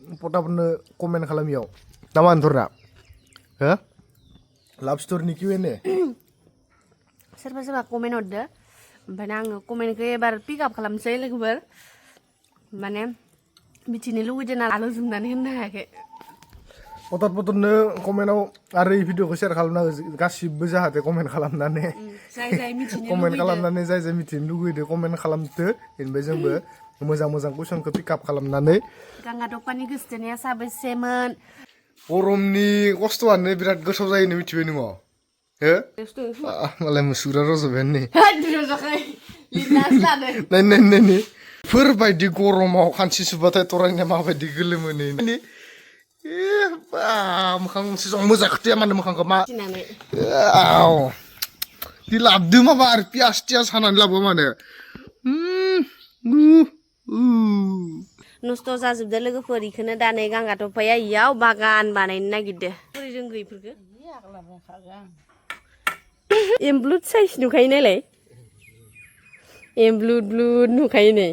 पटाफोरनो comment खालामियाव नामा आनथरना हो लाभ स्टोरीनि किउएनए सोरबा सोरबा कमेन्ट हरदो ओमफ्राय आङो कमेन्टखौ एबार पिक आप खालामसै लोगोफोर माने मिथिनो लुगैदों ना आलौजोबनानै होननो हायाखै पटरनो कमेन्टआव आरो এই भिडिअखौ शेयार खालामना गासिबो जाहाथे कमेन्ट खालामनानै जाय मिथिनो कमेन्ट लुगैदो खालामनानै जाय मिथिनो लुगैदो कमेन्ट खालामदो बेनिफ्राय जोंबो मोजां कुइसनखौ पिक आप खालामनानै गांगा दपानि गोसोथोनाया साबेसेमोन गरमनि खस्थ'आनो बिराद गोथाव जायो मिथिबाय नोङो हो मालाय मुसुरा रज'बायानो नै फोरबायदि गरमाव खानसि सुबाथाय थरायनाया माबायदि गोलोमो नै मोखां मोजां खोथाया मानो मोखांखौ मा दि लाबदो माबा आरो पियास टियास हानानै लाबो मानो नस्थ' जाजोबदो लोगोफोर इखौनो दा नै गांगा दपाया इयाव बागान बानायनो नागिरदो बोरै रोंगो इफोरखो एमब्लुद साइज नुखायो नायलाय एमब्लुद नुखायो नै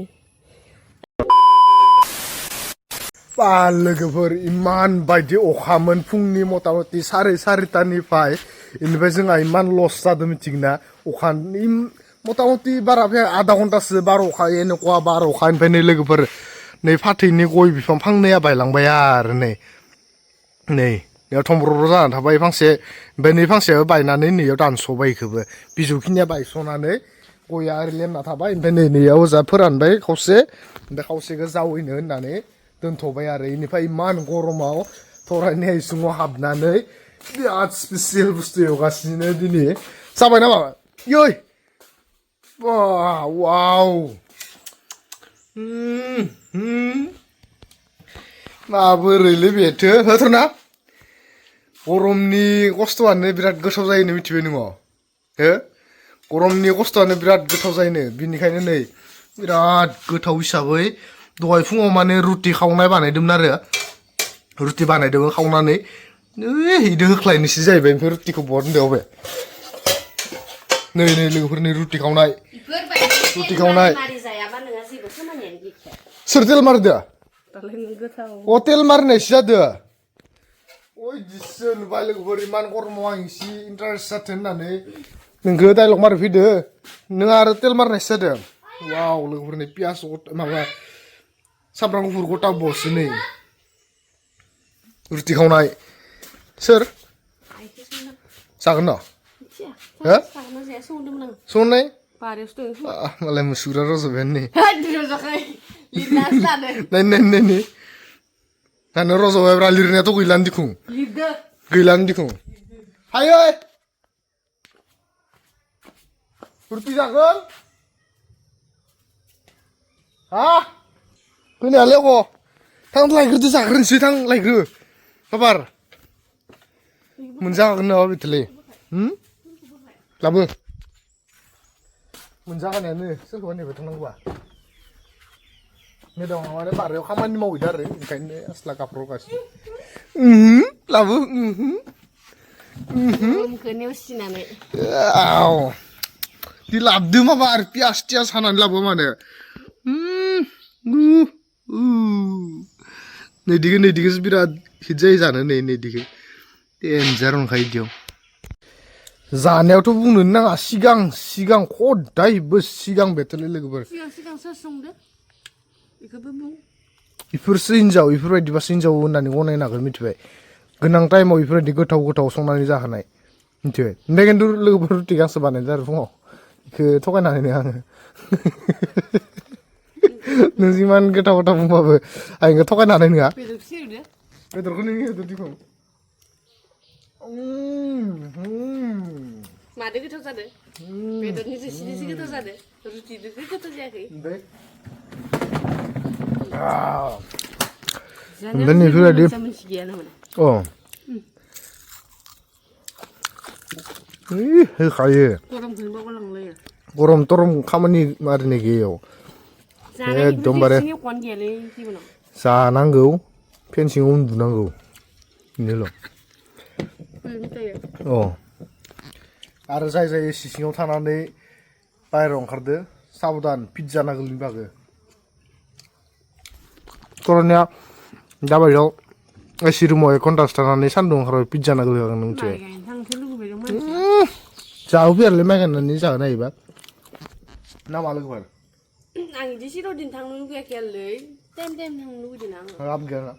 लोगोफोर इमान बायदि अखामोन फुंनि मथा-मथि 4:30टानिफ्राय इनिफ्राय जोंहा इमान लस जादों मिथिगोना अखानि मथा-मथि बारा फैया आधा घन्टासो बार अखा एन'खा बार अखा ओमफ्राय नै लोगोफोर नै फाथैनि गय बिफां फांनैया बायलांबाय आरो नै बेयाव थमब्र'र जानानै थाबाय फांसे ओमफ्राय नै फांसेयाबो बायनानै नैयाव दानस'बाय इखौबो बिजौखिनिया बायस'नानै गया ओरै लेमना थाबाय ओमफ्राय नैयाव जा फोरानबाय खावसे ओमफ्राय खावसेखौ जावैनो होननानै दोनथ'बाय आरो इनिफ्राय इमान गरमाव थरायनाय इसिङाव हाबनानै बिराद स्पेसियेल बुस्थु एवगासिनो दिनै जाबाय नामा यै वाव माबोरैलै बेथो होथ'ना गरमनि खस्थ'आनो बिराद गोथाव जायो मिथिबाय नोङो हो गरमनि खस्थ'आनो बिराद गोथाव जायो बिनिखायनो नै बिराद गोथाव हिसाबै दहाय फुङाव माने रुटि खावनाय बानायदोंमोन आरो रुटि बानायदोंमोन खावनानै इदो होख्लायनोसै जाहैबाय ओमफ्राय रुटिखौ बहनदो बे नै लोगोफोरनि रुटि खावनाय सोर तेल मारदो अ तेल मारनायसो जादो दिसो नुबाय लोगोफोर इमान गरमाव आं एसे इन्टारेस्ट जाथों होननानै नोंखौ डाइलग मारिफैदो नों आरो तेल मारनायसो जादों वाव लोगोफोरनि पियास माबा सामब्राम गुफुर गथा बसो नै रुटि खावनाय सोर जागोन न' हो संनाय मालाय मुसुरा रज'बायानो नै दानो रज'बायब्रा लिरनायाथ' गैलानो दिखुं हायो रुटि जागोन हा फैनायालाय अ थां लायग्रोदो जाग्रोनोसै थां लायग्रो बाबार मोनजागोन नामा बेथोलै लाबो मोनजागानायानो सोरखौबा नेबाय थानांगौआ मेदामा माने बारियाव खामानि मावहैदो आरो ओंखायनो आस्ला गाबब्र'गासिनो लाबो नेवसिनानै दि लाबदो माबा आरो पियास टियास हानानै लाबो मानो नैदिखौ बिराद हिट जायो जानो नैदिखौ देन्जार मोनखायो इदियाव जानायावथ' बुंनो नाङा सिगां खदायबो सिगां बेथोलै लोगोफोर सिगां सोर संदो बेखौबो बुं इफोरसो हिनजाव इफोरबायदिबासो हिनजाव होननानै गनायनांगोन मिथिबाय गोनां टाइमाव इफोरबायदि गोथाव संनानै जाहोनाय मिथिबाय ओमफ्राय खिन्थु लोगोफोर रुटि गांसो बानायदों आरो फुङाव बेखौ थगायनानै नोङो आङो नों जिमान गोथाव बुंबाबो आं इखौ थगायनो हानाय नङा बेदरखौ नों होदो दिखुं मादो गोथाव जादो बेदरनि जेसे गोथाव जादो रुटिदो गोथाव जायाखै ओमफ्राय नैफोरबायदि अ होखायो गरम थरम खामानि मारिनाय गैयाव एकदमबारे जानांगौ फेन सिङाव उन्दुनांगौ बेनोल' अ आरो जाय एसि सिङाव थानानै बाहेरायाव ओंखारदो साबधान पिज्जा नागोलनि बागै थरनिया दाबायदियाव एसि रुमाव 1 घन्टासो थानानै सान्दुं ओंखारबाय पिज्जा नागिरगोन नों मिथिबाय जाहोफैयालै माइ गायनानै जाहोनो हायोबा ना मा लोगोफोर आं इदि सिर'दिन थांनो लुगैयाखैलै टाइम थांनो लुगैदों आङो लाब गैया ना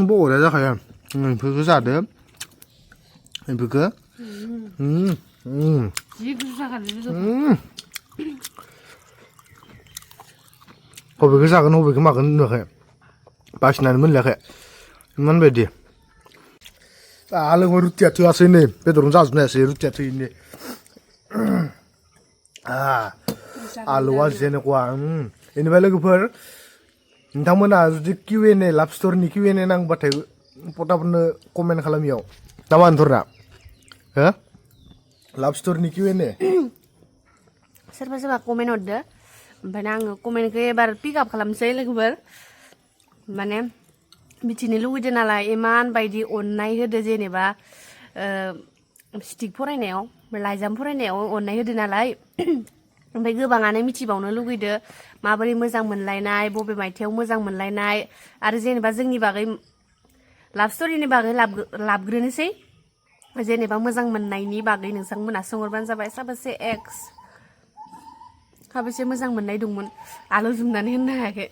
बरिया जाखायो बेफोरखौ जादो बेफोरखौ जि गुसु जाखादों बबेखौ जागोन बबेखौ मागोन होनाखै बासिनानै मोनलायाखै इमान बायदि लोगो रुटिया थोआसै नै बेदरजों जाजोबनो हायासै रुटिया थोयैनि आलुआ जेनेकुवा बेनिफ्राय लोगोफोर नोंथांमोना जुदि Q&A लाभ स्ट'रिनि Q&A नांबाथाय पटापनो कमेन्ट खालामियाव ना मा होनथ'रा हो लाभ स्ट'रिनि Q&A सोरबा सोरबा कमेन्ट हरदो ओमफ्राय आङो कमेन्टखौ एबार पिकआप खालामसै लोगोफोर माने मिथिनो लुगैदों नालाय इमान बायदि अननाय होदो जेनेबा स्टिक फरायनायाव लाइजाम फरायनायाव अननाय होदो नालाय ओमफ्राय गोबाङानो मिथिबावनो लुगैदो माबोरै मोजां मोनलायनाय बबे मायथाइयाव मोजां मोनलायनाय आरो जेनेबा जोंनि बागै लाभ स्ट'रिनि बागै लाबग्रोनोसै जेनेबा मोजां मोननायनि बागै नोंथांमोना सोंहरबानो जाबाय साबेसे एक्स साबेसे मोजां मोननाय दंमोन आलौजोबनानै होननो हायाखै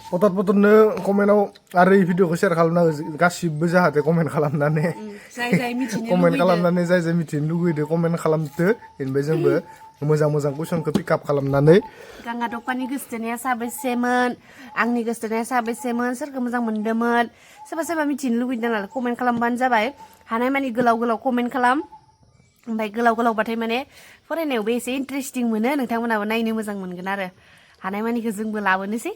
पटरनो कमेन्टआव आरो এই भिडिअखौ शेयार खालामना गासिबो जाहाथे कमेन्ट खालामनानै कमेन्ट खालामनानै जाय जाय मिथिनो लुगैदो कमेन्ट खालामदो बेनिफ्राय जोंबो मोजां मोजां कुइसनखौ पिकआप खालामनानै गांगा दपानि गोसोथोनाया साबेसेमोन आंनि गोसोथोनाया साबेसेमोन सोरखौ मोजां मोनदोंमोन सोरबा सोरबा मिथिनो लुगैदों नालाय कमेन्ट खालामबानो जाबाय हानायमानि गोलाव गोलाव कमेन्ट खालाम ओमफ्राय गोलाव गोलावबाथाय माने फरायनायावबो एसे इन्टारेस्टिं मोनो नोंथांमोनाबो नायनो मोजां मोनगोन आरो हानायमानिखौ जोंबो लाबोनोसै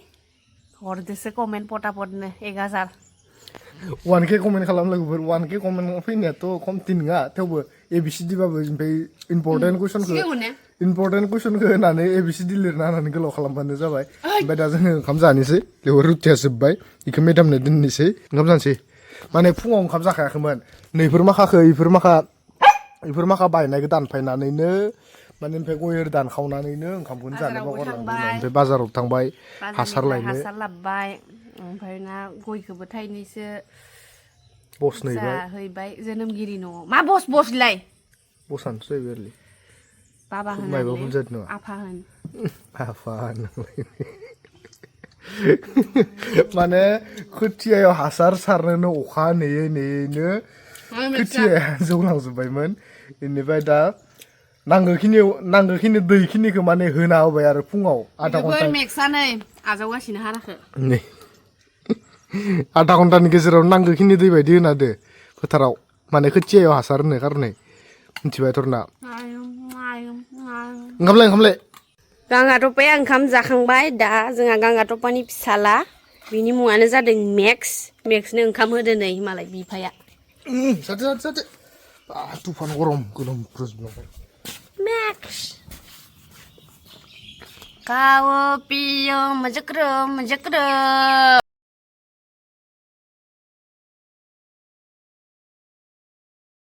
हरदोसो कमेन्ट पटापटनो 1000 1K कमेन्ट खालाम लोगोफोर 1K कमेन्ट फैनायाथ' खमथि नङा थेवबो ABCD बाबो ओमफ्राय इम्परटेन्ट कुइसनखौ होनानै ABCD लिरना होनानै गोलाव खालामबानो जाबाय ओमफ्राय दा जोङो ओंखाम जानोसै बेवहाय रुटिया जोब्बाय बेखौ मेदामनो दोननोसै ओंखाम जानोसै माने फुङाव ओंखाम जाखायाखैमोन नैफोर माखाखौ इफोर माखा बायनायखौ दानफायनानैनो माने ओमफ्राय गय दानखावनानैनो ओंखामखौनो जानो बावगारलांदों ओमफ्राय बाजाराव थांबाय हासार लाबबाय ओमफ्राय ना गयखौबो थाइनैसो जाहैबाय जोनोमगिरि न'आव मा बसलाय बसानोसो जाहैबाय बाबा होन आफा होन माने खोथियायाव हासार सारनोनो अखा नेयैनो खोथियाया जौलांजोब्बायमोन बेनिफ्राय दा नांगौखिनि दैखिनिखौ माने होना होबाय आरो फुङाव आधा घन्टानि गेजेराव नांगौखिनि दै बायदि होना दे फोथाराव माने खोथियायाव हासार होनो खारनै मिथिबाय थरना ओंखामलाय गांगा टपाया ओंखाम जाखांबाय दा जोंहा गांगा टपानि फिसाला बिनि मुङानो जादों मेक्सनो ओंखाम होदो नै मालाय बिफाया जादो तुफान गरम गोलोमफ्रुजोबबाय Max. Kau piyo majakro.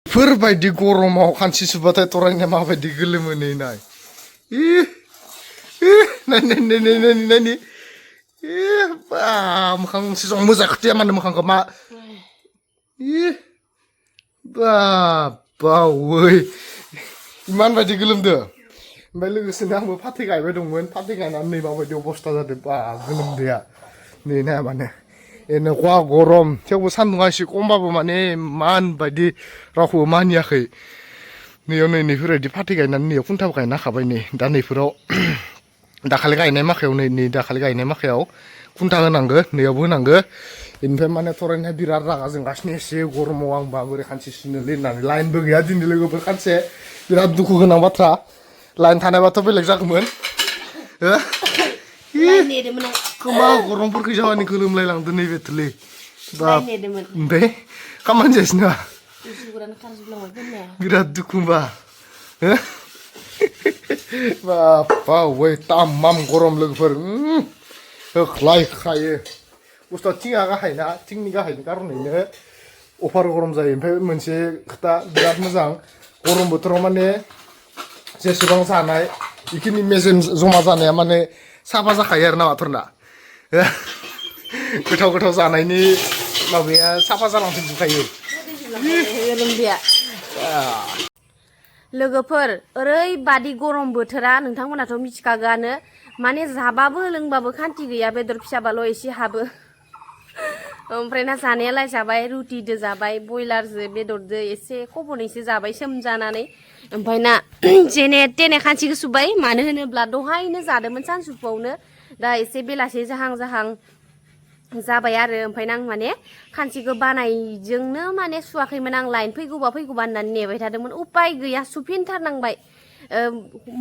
फोरबायदि गरमाव खानसि सुबाथाय तरायनाया माबायदि गोलोमो नै नाय नायनि बा मोखां सिजं मोजां खोथिया मानो मोखांखौ मा बावै इमान बायदि गोलोमदो ओमफ्राय लोगोसेनो आंबो फाथै गायबाय दंमोन फाथै गायनानै नै माबायदि अबस्था जादों बा गोलोमदैया नै नाया माने এনেকুৱা गरम थेवबो सान्दुङा एसे खमबाबो माने इमान बायदि रावखौबो मानियाखै नैयाव नैफोरबायदि फाथै गायनानै नैयाव खुन्थाबो गायना होखाबाय नै दा नैफोराव दाखालि गायनाय माखायाव खुन्था होनांगो नैयावबो होनांगो बेनिफ्राय माने थरायनाया बिराद रागा जोंगासिनो एसे गरमाव आंबा बोरै खानसे सुनोलै होननानै लाइनबो गैया दिनै लोगोफोर खानसे बिराद दुखु गोनां बाथ्रा लाइन थानायबाथ' बेलेग जागौमोन खोमा गरमफोरखौ जाबानि गोलोमलाय लांदो नैबे थोलै ओमफ्राय खामानि जायासैना बिराद दुखु होनबा बाबा वै तामाम गरम लोगोफोर होख्लायखायो बुस्थुआ थिङा गाहायना थिंनि गाहायनि कारनैनो अफार गरम जायो ओमफ्राय मोनसे खोथा बिराद मोजां गरम बोथोराव माने जेसेबां जानाय बेखिनि मेजेम जमा जानाया माने साफा जाखायो आरो ना माथुरना गोथाव गोथाव जानायनि माबाया साफा जालांजोबखायो लोगोफोर ओरैबादि गरम बोथोरा नोंथांमोनाथ' मिथिखागोआनो माने जाबाबो लोंबाबो खान्थि गैया बेदर फिसाबाल' एसे हाबो ओमफ्राय ना जानायालाय जाबाय रुटिदो जाबाय बयलारजों बेदरजों एसे खबनैसो जाबाय सोमजानानै ओमफ्राय ना जेने तेने खान्थिखौ सुबाय मानो होनोब्ला दहायनो जादोंमोन सानजौफुआवनो दा एसे बेलासे जाहां जाहां जाबाय आरो ओमफ्राय आं माने खान्थिखौ बानायजोंनो माने सुवाखैमोन आं लाइन फैगौबा होननानै नेबाय थादोंमोन उपाय गैया सुफिनथारनांबाय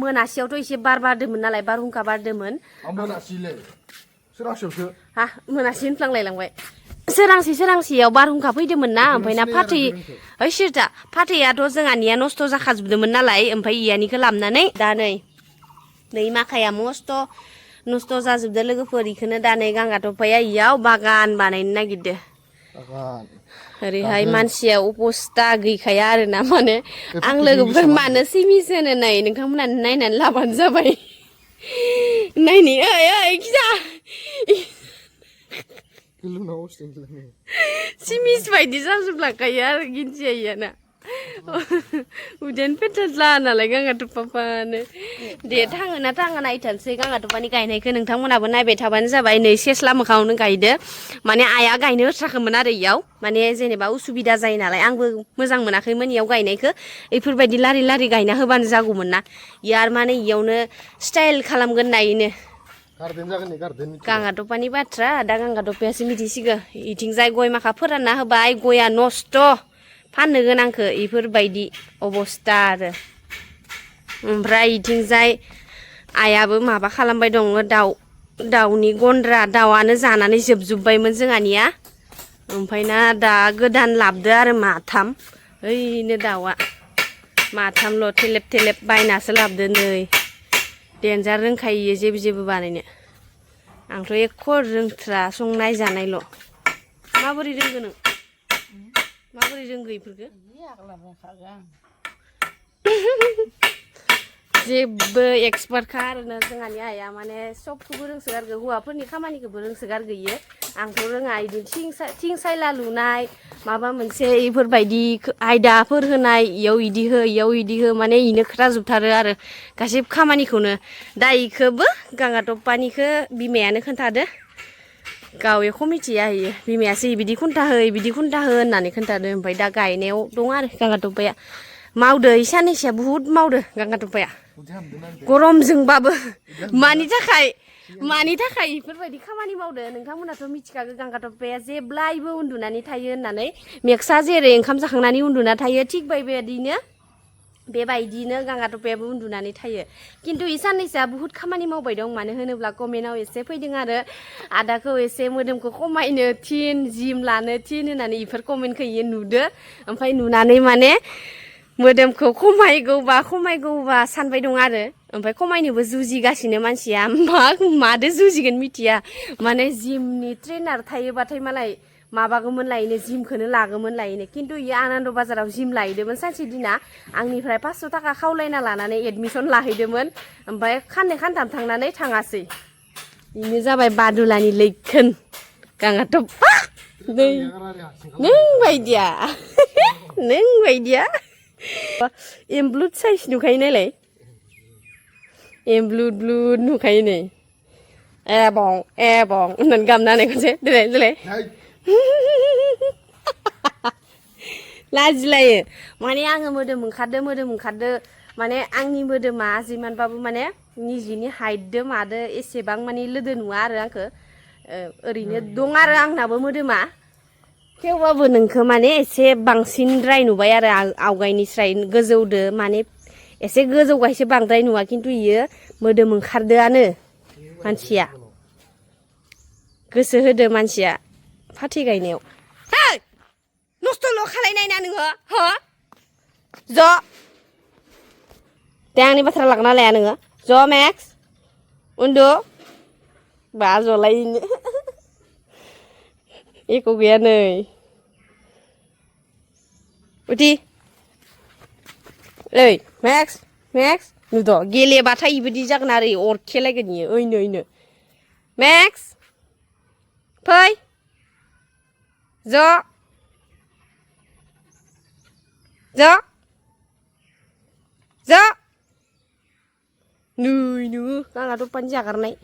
मोनासेयावथ' एसे बार बारदोंमोन नालाय बारहुंखा बारदोंमोन सोरांसेयावसो हा मोनासे होनफ्लांलायलांबाय सोरांसेयाव बारहुंखा फैदोंमोन ना ओमफ्राय ना फाथै ओइ सिरजा फाथैयाथ' जोंहानिया नस्थ' जाखाजोबदोंमोन नालाय ओमफ्राय इयानिखौ लाबनानै दा नै माखाया मस्थ' नस्थ' जाजोबदों लोगोफोर इखौनो दा नै गांगाथफाया इयाव बागान बानायनो नागिरदों ओरैहाय मानसिया अबस्था गैखाया आरोना माने आं लोगोफोर मानो सिमिस होनो नाय नोंथांमोना नायनानै लाबानो जाबाय नायनि ओइ खिजा सिमिस बायदि जाजोबलांखायो आरो गिन्जिया इयाना उदैयानो पेटार्ला नालाय गांगाथफानो दे थाङोना थाङा नायथारसै गांगाथफानि गायनायखौ नोंथांमोनाबो नायबाय थाबानो जाबाय नै सेस्ला मोखाङावनो गायदो माने आइया गायनो होथ्राखोमोन आरो इयाव माने जेनेबा उसुबिदा जायो नालाय आंबो मोजां मोनाखैमोन इयाव गायनायखौ इफोरबायदि लारि लारि गायना होबानो जागौमोन ना इयार माने इयावनो स्टाइल खालामगोन नायनो गांगाथफानि बाथ्रा दा गांगाथफायासो मिथिसिगो इथिंजाय गय माखा फोरानना होबाय गया नस्थ' फाननो गोनांखौ इफोरबायदि अबस्था आरो ओमफ्राय इथिंजाय आइयाबो माबा खालामबाय दङ दाउनि गन्द्रा दाउआनो जानानै जोबजोब्बायमोन जोंहानिया ओमफ्राय ना दा गोदान लाबदो आरो माथाम ओइनो दाउआ माथामल' थेलेब थेलेब बायनासो लाबदो नै देन्जार रोंखायो जेबो बानायनो आंथ' एख' रोंथ्रा संनाय जानायल' माबोरै रोंगो नों माबोरै रोंगो इफोरखो जेबो एक्सपार्टखा आरोना जोंहानि आइया माने सबखौबो रोंसोगारगो हौवाफोरनि खामानिखौबो रोंसोगारगो इयो आंथ' रोङा इदिनो थिं सायला लुनाय माबा मोनसे इफोरबायदि आयदाफोर होनाय इयाव इदि हो इयाव इदि हो माने इनो खोथाजोबथारो आरो गासिबो खामानिखौनो दा इखौबो गांगाथफानिखौ बिमायानो खोन्थादो गाव एख' मिथिया इयो बिमायासो बिदि खुन्था हो होननानै खोन्थादो ओमफ्राय दा गायनायाव दं आरो गांगाथफाया मावदो साननैसोआ बुहुद मावदो गांगाथफाया गरमजोंबाबो मानि थाखाय इफोरबायदि खामानि मावदो नोंथांमोनाथ' मिथिखागो गांगाथफाया जेब्लायबो उन्दुनानै थायो होननानै मेक्सा जेरै ओंखाम जाखांनानै उन्दुना थायो थिग बेबायदिनो गांगाथफायाबो उन्दुनानै थायो खिन्थु इ साननैसोआ बुहुद खामानि मावबाय दं मानो होनोब्ला कमेन्टआव एसे फैदों आरो आदाखौ एसे मोदोमखौ खमायनो थिन जिम लानो थिन होननानै इफोर कमेन्टखौ इयो नुदो ओमफ्राय नुनानै माने मोदोमखौ खमायगौबा सानबाय दं आरो ओमफ्राय खमायनोबो जुजिगासिनो मानसिया मादो जुजिगोन मिथिया माने जिमनि ट्रेनार थायोबाथाय मालाय माबागौमोन लायनो जिमखौनो लागौमोन लायनो खिन्थु इयो आनन्द बाजाराव जिम लाहैदोंमोन सानसे दिना आंनिफ्राय 500 थाखा खावलायना लानानै एडमिसन लाहैदोंमोन ओमफ्राय खाननै खानथाम थांनानै थाङासै बेनो जाबाय बादुलानि लैखोन गांगाथफा नों बायदिया एमब्लुद साइज नुखायो नायलाय एमब्लुद नुखायो नै एबं होननानै गाबना होनाय खनसे देलाय लाजिलायो माने आङो मोदोम ओंखारदो माने आंनि मोदोमा जिमानबाबो माने निजिनि हाइटदो मादो एसेबां माने लोदो नुवा आरो आंखो ओरैनो दं आरो आंनाबो मोदोमा थेवबाबो नोंखो माने एसे बांसिनद्राय नुबाय आरो आवगायनिस्राय गोजौदो माने एसे गोजौगायसो बांद्राय नुवा खिन्थु इयो मोदोम ओंखारदोआनो मानसिया गोसो होदो मानसिया फाथै गायनायाव नस्थ'ल' खालायनायना नोङो हो दे आंनि बाथ्रा लागना लाया नोङो मेक्स उन्दु बा जलायनो एख' गैया नै उथि ओइ मेक्स मेक्स नुद' गेलेबाथाय इबायदि जागोन आरो अरखेलायगोन इयो ओइनो ओइनो मेक्स फै ज' ज' ज' नै नोङो आंहाथ' पानि जागारनाय